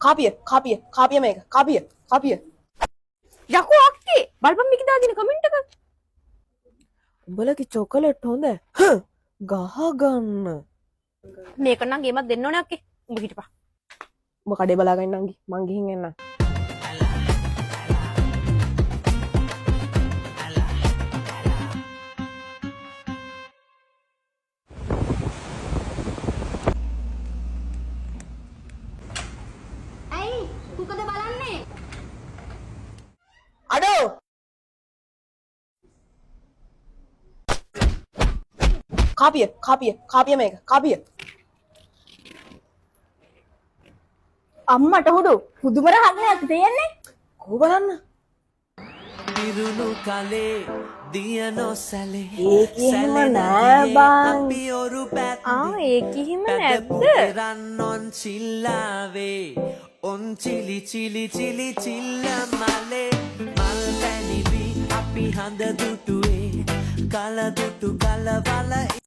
කාපිය කාපිය කාපිය, මේක කාපිය කාපිය. යකෝ අක්කේ, බලපන් මේක දාදින කමෙන්ට් එක. උඹලගේ චොකලට් හොඳ ගහ ගන්න. මේක නම් ගේමක් දෙන්න ඕනේ අක්කේ. උඹ හිටපන්. උඹ කඩේ බලාගන්න නංගි, මං ගිහින් එන්නම්. ඇයි කුකද බලන්නේ? අඩෝ, කාපිය කාපිය කාපිය, මේක කාපිය. අම්මට හුඩු, පුදුම රහක් නේ අත තියෙන්නේ. කෝ බලන්න. පිරුණු කලේ දිය නොසැලේ. ඒක එහෙම සැලෙන නෑ දියේ බං. අපි ඔරු පැත්තේ. ආ, ඒක එහෙම නැද්ද? පැදපු ඔන් චිල්ලාවේ ඔන් චිලි චිලි චිලි චිල්ල මලේ මල් පැණිවි අපි හඳ දුටුවේ කල දුටු කලවල.